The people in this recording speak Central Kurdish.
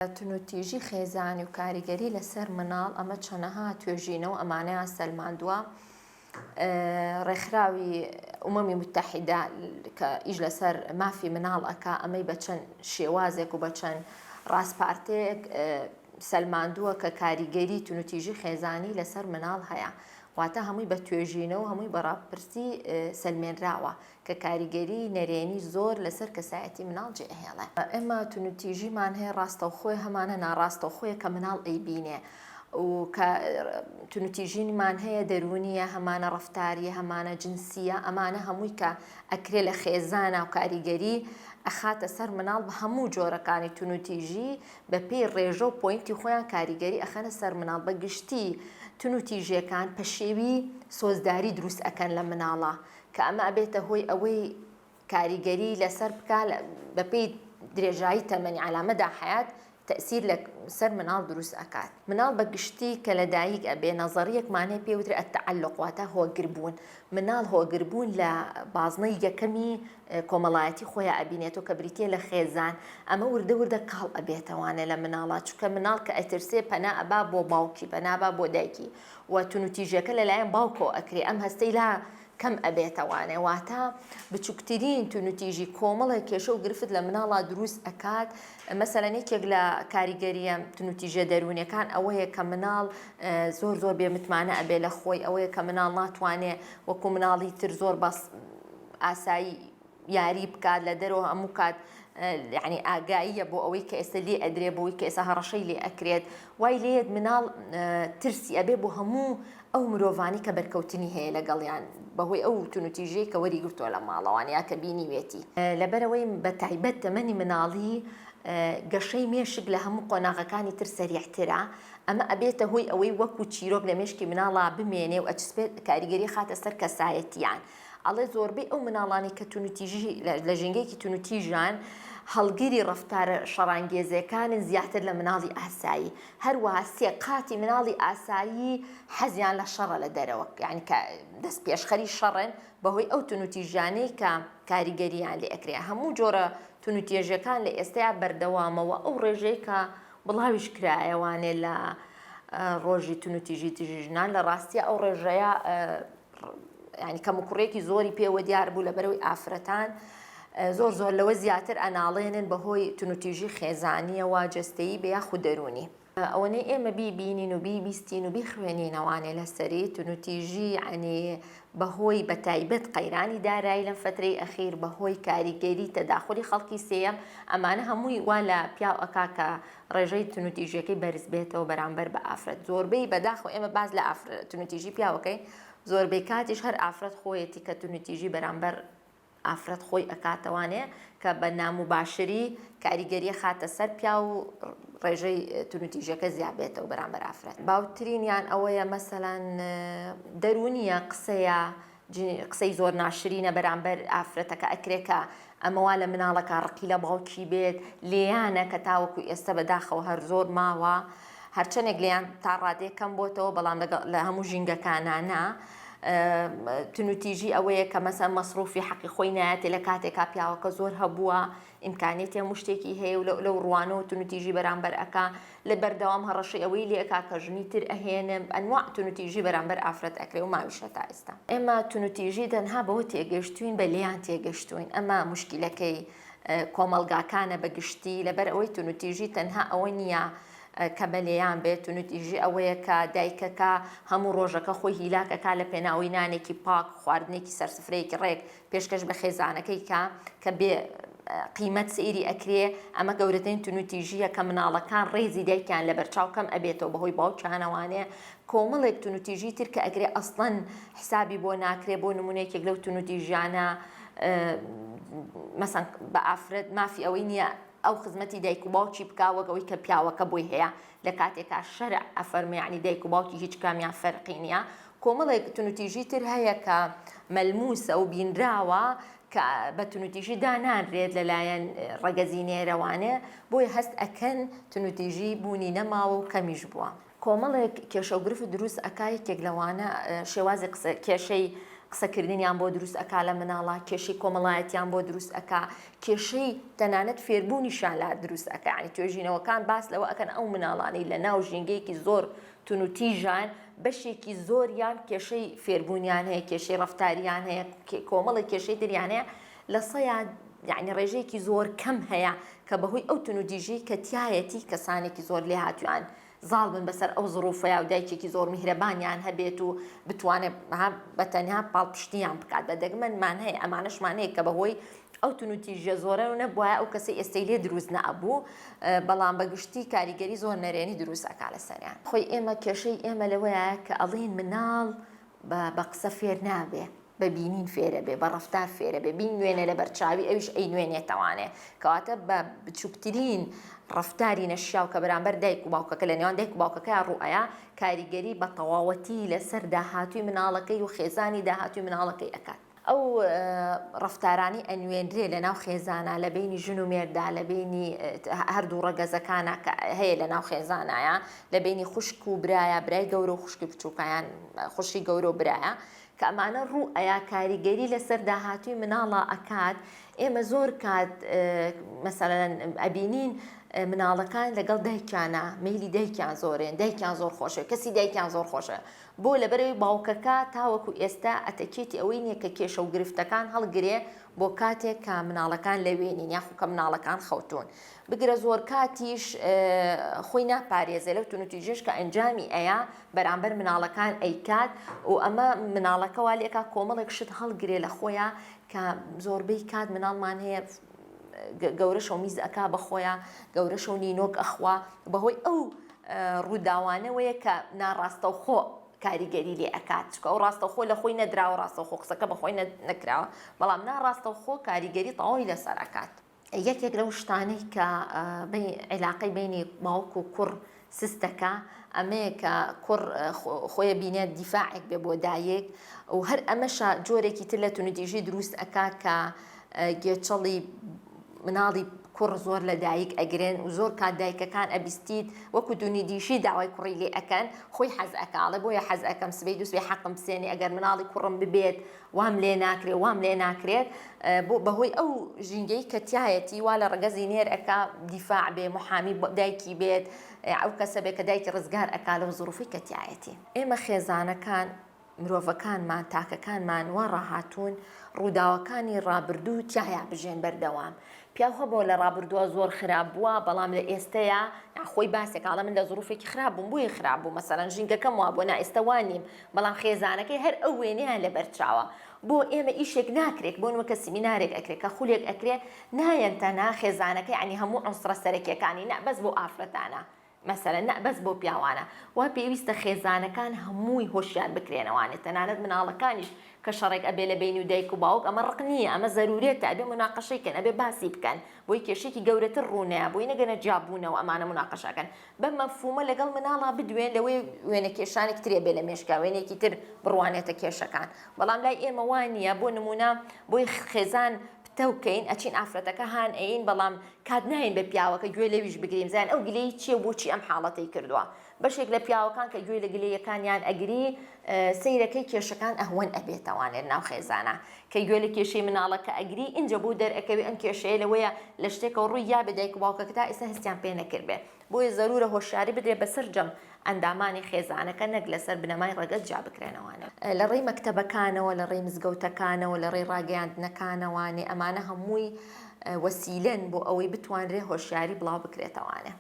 توندوتیژی خێزانی و کاریگەری لەسەر مناڵ، ئەمە چەنەها توێژینەوە ئەمانەیان سەلماندووە. ڕێکخراوی ئومەمی متحیدە کە ئیش لەسەر مافی مناڵ ئەکا ئەمەی بە چەند شێوازێک و بە چەند ڕاسپارتەیەک سەلماندووە کە کاریگەری توندوتیژی خێزانی لەسەر مناڵ هەیە واتە هەمووی بە توێژینەوە هەمووی بە ڕاپرسی سەلمێنراوە کە کاریگەری نەرێنی زۆر لەسەر کەسایەتی مناڵ جێ ئەهێڵێ. ئێمە توندوتیژیمان هەیە ڕاستەوخۆیە هەمانە ناڕاستەوخۆیە کە مناڵ ئەیبینێ و کە توندوتیژیمان هەیە دەروونیە هەمانە ڕەفتاریە هەمانە جنسیە ئەمانە هەمووی کە ئەکرێ لە خێزانا و کاریگەری ئەخاتە سەر مناڵ بە هەموو جۆرەکانی توندوتیژی بە پێی ڕێژە و point ی خۆیان کاریگەری ئەخەنە سەر مناڵ بە گشتی توندوتیژیەکان پەشێوی سۆزداری دروست ئەکەن لە مناڵا کە ئەمە ئەبێتە هۆی ئەوەی کاریگەری لەسەر بکا بەپێی درێژایی تەمەنی علی مدى حیات تەئسیر لە سەر مناڵ دروست ئەکات. مناڵ بە گشتی کە لە دایک ئەبێ نەزەریەکمان هەیە پێی وترێ التعلق واتە هۆگر بوون مناڵ هۆگر بوون لە بازنەی یەکەمی کۆمەڵایەتی خۆیا ئەبینێتەوە کە بریتیە لە خێزان ئەمە وردە وردە کاڵ ئەبێتەوانێ لە مناڵا چونکە مناڵ کە ئەترسێ پەنا ئەبا بۆ باوکی پەنا ئەبا بۆ دایکی و تونوتیژیەکە لەلایەن باوکەوە ئەکرێ ئەم هەستەی لا کەم ئەبێتەوانێ واتە بچوکترین تونوتیژی کۆمەڵێک کێشە و گرفت لە مناڵا دروست ئەکات مەسەلەن یەکێک لە کاریگەریە تونوتیژە دەروونیەکان ئەوەیە کە مناڵ زۆر زۆر بێ متمانە ئەبێ لە خۆی ئەوەیە کە مناڵ ناتوانێ وەکو مناڵی تر زۆر بەس ئاسایی یاری بکات لە دەرەوە هەموو کات یعنی ئاگاییە بۆ ئەوەی کە ئێستا لێ ئەدرێ بۆی کە ئێستا هەڕەشەی لێ ئەکرێت وای لێت مناڵ ترسی ئەبێ بۆ هەموو ئەو مرۆڤانی کە بەرکەوتنی هەیە لەگەڵیان بەهۆی ئەو تونوتیژەی کە وەری گرتووە لە ماڵەوان یا کە بینیوێتی لەبەرەوەی بە تایبەت تەمەنی مناڵی گەشەی مێشک لە هەموو قۆناغەکانی تر سەریعترە ئەمە ئەبێتە هۆی ئەوەی وەکو چیرۆک لە مێشکی مناڵا بمێنێ و ئەچسپێت کاریگەری خاتە سەر کەسایەتیان ئەڵێ زۆربەی ئەو مناڵانەی کە تونوتیژی لە ژینگەیەکی تونوتیژان هەڵگری ڕەفتارە شەڕانگێزەکانن زیاتر لە مناڵی ئاسایی هەروەها سێ قاتی مناڵی ئاسایی حەزیان لە شەڕە لە دەرەوە یعنی کە دەست پێشخەری شەڕن بەهۆی ئەو تونوتیژانەی کە کاریگەریان لێ ئەکرێ هەموو جۆرە تونوتێژەکان لە ئێستایا بەردەوامەوە ئەو ڕێژەی کە بڵاویش کرایەوانێ لە ڕۆژی تونوتیژی دژی ژنان لە ڕاستیە ئەو ڕێژەیە یانی کەموکوڕیەکی زۆری پێوە دیار بوو لەبەرەوەی ئافرەتان زۆر زۆر لەوە زیاتر ئەناڵێنن بەهۆی تونوتیژی خێزانیەوە جەستەیی بێ یاخود دەروونی. ئەوەنەی ئێمە بیبینین و بیبیستین و بیخوێنینەوانێ لەسەری تونوتیژی یانی بەهۆی بەتایبەت قەیرانی دارایی لەم فەترەی ئەخیر بەهۆی کاریگەری تەداخولی خەڵکی سێیەم ئەمانە هەمووی وا لە پیاو ئەکا کە ڕێژەی تونوتیژیەکەی بەرز بێتەوە بەرامبەر بە ئافرەت زۆربەی بەداخەوە ئێمە باس لە ئافرەت تونوتیژی پیاوەکەین زۆربەی کاتیش هەر ئافرەت خۆیەتی کە تونوتیژی بەرامبەر ئافرەت خۆی ئەکاتەوانێ کە بە ناموباشری کاریگەری خاتە سەر پیاو و ڕێژەی تونوتیژەکە زیاد بێتەوە بەرامبەر ئافرەت باوترینیان ئەوەیە مەسەلەن دەروونیە قسەیە قسەی زۆر ناشرینە بەرامبەر ئافرەتەکە ئەکرێ کە ئەمە وا لە مناڵەکە ڕقی لە باوکی بێت لێیانە کە تاوەکو ئێستا بەداخەوە هەر زۆر ماوە هەرچەندێک لێیان تا ڕادەیەک کەم بۆتەوە بەڵام لە هەموو ژینگەکانە نا تونوتیژی ئەوەیە کە مەسەن مەسروفی حەقی خۆی نایەتێ لە کاتێکا پیاوەکە زۆر هەبووە ئیمکانیەتی هەموو شتێکی هەیە و لەو ڕوانەوە تونوتیژی بەرامبەر ئەکا لە بەردەوام هەڕەشەی ئەوەی لێ ئەکا کە ژنی تر ئەهێنم ئەنواع تونوتیژی بەرامبەر ئافرەت ئەکرێ و ماویشە تا ئێستا. ئێمە تونوتیژی تەنها بەوە تێگەشتوین بە لێیان تێگەشتوین ئەمە موشکیلەکەی کۆمەڵگاکانە بە گشتی لەبەر ئەوەی تونوتیژی تەنها ئەوە نییە کە بە لێیان بێت تونوتیژی ئەوەیە کە دایکەکە هەموو ڕۆژەکە خۆی هیلاک ئەکا لە پێناوەی نانێکی پاک خواردنێکی سەرسفرەیەکی ڕێک پێشکەش بە خێزانەکەی کا کە بێ قیمەت سەیری ئەکرێ ئەمە گەورەترین تونوتیژیە کە مناڵەکان ڕێزی دایکیان لەبەرچاو کەم ئەبێتەوە بەهۆی باوکیانەوانێ کۆمەڵێک تونوتیژی تر کە ئەکرێ ئەسڵەن حسابی بۆ ناکرێ بۆ نمونە یەکێک لەو تونوتیژیانە مەسەن بە ئافرەت مافی ئەوەی نییە ئەو خزمەتی دایک و باوکی بکا وەک ئەوەی کە پیاوەکە بۆی هەیە لە کاتێکا شەرع ئەفەرمێ یعنی دایک و باوکی هیچ کامیان فەرقی نییە کۆمەڵێک تونوتیژی تر هەیە کە مەلموسە و بینراوە کە بە تونوتیژی دانانرێت لەلایەن ڕەگەزی نێرەوانێ بۆیە هەست ئەکەن تونوتیژی بوونی نەماوە و کەمیش بووە. کۆمەڵێک کێشەو گرفت دروست ئەکا یەکێک لەوانە شێوازی قسە کێشەی. قسەکردنیان بۆ دروست ئەکا لە مناڵا، کێشەی کۆمەڵایەتیان بۆ دروست ئەکا، کێشەی تەنانەت فێربوونیشیان لا دروست ئەکا، یانی توێژینەوەکان باس لەوە ئەکەن ئەو مناڵانەی لە ناو ژینگەیەکی زۆر تونوتیژان بەشێکی زۆریان کێشەی فێربوونیان هەیە، کێشەی ڕەفتاریان هەیە، کۆمەڵێک کێشەی تریان هەیە، لە سەیا یانی ڕێژەیەکی زۆر کەم هەیە کە بەهۆی ئەو تونوتیژیەی کە تیایەتی کەسانێکی زۆر لێهاتوویان زاڵ بن بەسەر ئەو زڕوفەیا و دایکێکی زۆر میهرەبانیان هەبێت و بتوانێت بە تەنها پاڵپشتیان بکات بە دەگمەنمان هەیە ئەمانەشمان هەیە کە بەهۆی ئەو تونوتیژیە زۆرە و نەبوایە ئەو کەسەی ئێستەی لێ دروست نەئەبوو بەڵام بە گشتی کاریگەری زۆر نەرێنی دروست ئەکا لەسەریان. خۆی ئێمە کێشەی ئێمە لەوەیە کە ئەڵێن مناڵ بە قسە فێر نابێ بە بینین فێرەبێ بە ڕەفتار فێرەبێ بینوێنێ لەبەر چاوی ئەویش ئەینوێنێتەوانێ کەواتە بە بچووکترین ڕەفتاری نەشیاو کە بەرامبەر دایک و باوکەکە لە نێوان دایک و باوکەکەیا ڕووئەیا کاریگەری بە تەواوەتی لەسەر داهاتووی مناڵەکەی و خێزانی داهاتووی مناڵەکەی ئەکات. ئەو ڕەفتارانەی ئەنوێنرێ لە ناو خێزانا لە بەینی ژن و مێردا لە بەینی هەردوو ڕەگەزەکانا کە هەیە لە ناو خێزانایە لە بەینی خوشک و برایە برای گەورە و خوشکی بچووکە یان خوشکی گەورە و برایە کە ئەمانە ڕوو ئەیا کاریگەری لەسەر داهاتووی مناڵا ئەکات ئێمە زۆر کات مەسەلەن ئەبینین مناڵەکان لەگەڵ دایکیانە مەیلی دایکیان زۆرێن دایکیان زۆر خۆشە کەسی دایکیان زۆر خۆشە بۆ لەبەرئەوەی باوکەکە تاوەکو ئێستا ئەتەکێتی ئەوەی نیە کە کێشە و گرفتەکان هەڵگرێ بۆ کاتێک کە مناڵەکان لەوێ نین یاخو کە مناڵەکان خەوتوون بگرە زۆرکاتیش خۆی ناپارێزێ لەو تونوتیژیەش کە ئەنجامی ئەیا بەرامبەر مناڵەکان ئەیکات و ئەمە مناڵەکە وا لێکا کۆمەڵێک شت هەڵگرێ لە خۆیا کە زۆربەی کات مناڵمان هەیە گەورەشە و میز ئەکا بە خۆیا گەورەشە و نینۆک ئەخوا بەهۆی ئەو ڕووداوانەوەیە کە ناڕاستەوخۆ کاریگەری لێ ئەکات چکە ئەو ڕاستەوخۆ لە خۆی نەدراوە ڕاستەوخۆ قسەکە بە خۆی نەکراوە بەڵام ناڕاستەوخۆ کاریگەری تەواوی لەسەر ئەکات. یەکێک لەو شتانەی کە عیلاقەی بەینی باوک و کوڕ سستەکە ئەمەیە کە کوڕ خۆی بینێت دیفاعێک بێ بۆ دایک و هەر ئەمەشە جۆرێکی تر لە توندوتیژی دروست ئەکا کە گێچەڵی مناڵی کوڕ زۆر لە دایک ئەگرن و زۆر کات دایکەکان ئەبیستیت وەکو دونیدیشی داوای کوڕی لێ ئەکەن خۆی حەز ئەکا ئەڵێ بۆیە حەز ئەکەم سبەی دووسبەی حەقم بسێنێ ئەگەر مناڵی کوڕم ببێت وام لێ ناکرێ وام لێ ناکرێت بۆ بەهۆی ئەو ژینگەی کە تایەتی وا لە ڕەگەزی نێر ئەکا دیفاع بێ محامی دایکی بێت ئەو کەسە بێ کە دایکی ڕزگار ئەکا لەو زروفی کە تایەتی. ئێمە خێزانەکان مرۆڤەکانمان تاکەکانمان وا ڕاهاتوون ڕووداوەکانی ڕابردوو تیایا بژێن بەردەوام پیاو هەبووە لە ڕابردووە زۆر خراپ بووە بەڵام لە ئێستەیا خۆی باسێک ئاڵە من لە زروفێکی خراپ بووم بۆیە خراپ بوو مەسەلەن ژینگەکەم وا بووە نا ئێستا وا نیم بەڵام خێزانەکەی هەر ئەو وێنەیان لەبەر چاوە بۆ ئێمە ئیشێک ناکرێت بۆ نموونە کە سیمینارێک ئەکرێت کە خولێک ئەکرێ نایەن تەنها خێزانەکەی یانی هەموو عونسڕە سەرەکیەکانی نا بەس بۆ ئافرەتانە مەسەلەن نا بەس بۆ پیاوانە وا پێویستە خێزانەکان هەمووی هۆشیار بکرێنەوانێ تەنانەت مناڵەکانیش کە شەڕێک ئەبێ لە بەینی دایک و باوک ئەمە ڕق نییە ئەمە زەرورێتە ئەبێ موناقەشەی کەن ئەبێ باسی بکەن بۆی کێشەیەکی گەورەتر ڕوونەیا بۆی نەگەنە جیابوونەوە ئەمانە موناقەشە ئەکەن بەم مەفهومە لەگەڵ مناڵا بدوێن لەوەی وێنە کێشانێکی ترێ بێ لە مێشکا وێنەیەکی تر بڕوانێتە کێشەکان بەڵام لای ئێمە وا نییە بۆ نمونە بۆی خێزان پتەو کەین ئەچین ئافرەتەکە هان ئەین بەڵام کات ناین بە پیاوەکە گوێ لەویش بگرین بزانین ئەو گلەیی چیە و بۆچی ئەم حاڵەتەی کردووە بەشێک لە پیاوەکان کە گوێ لە گلەیەکانیان ئەگری سەیرەکەی کێشەکان ئەهوەن ئەبێتەوانێت ناو خێزانە کە گوێ لە کێشەی مناڵەکە ئەگری ئینجا بۆ دەرئەکەوێ ئەم کێشەیە لەوەیە لە شتێکەوە ڕووی یابێ دایک و باوکەکە تا ئێستا هەستیان پێ نەکردبێ بۆیە زەرورە هۆشیاری بدرێت بە سەرجەم ئەندامانی خێزانەکە نەک لەسەر بنەمای ڕەگەز جیا بکرێنەوانێ. لە ڕێی مەکتەبەکانەوە، لە ڕێی مزگەوتەکانەوە، لە ڕێی ڕاگەیاندنەکانەوانێ، ئەمانە هەمووی وەسیلەن بۆ ئەوەی بتوانرێ هۆشیاری بڵاو بکرێتەوانێ.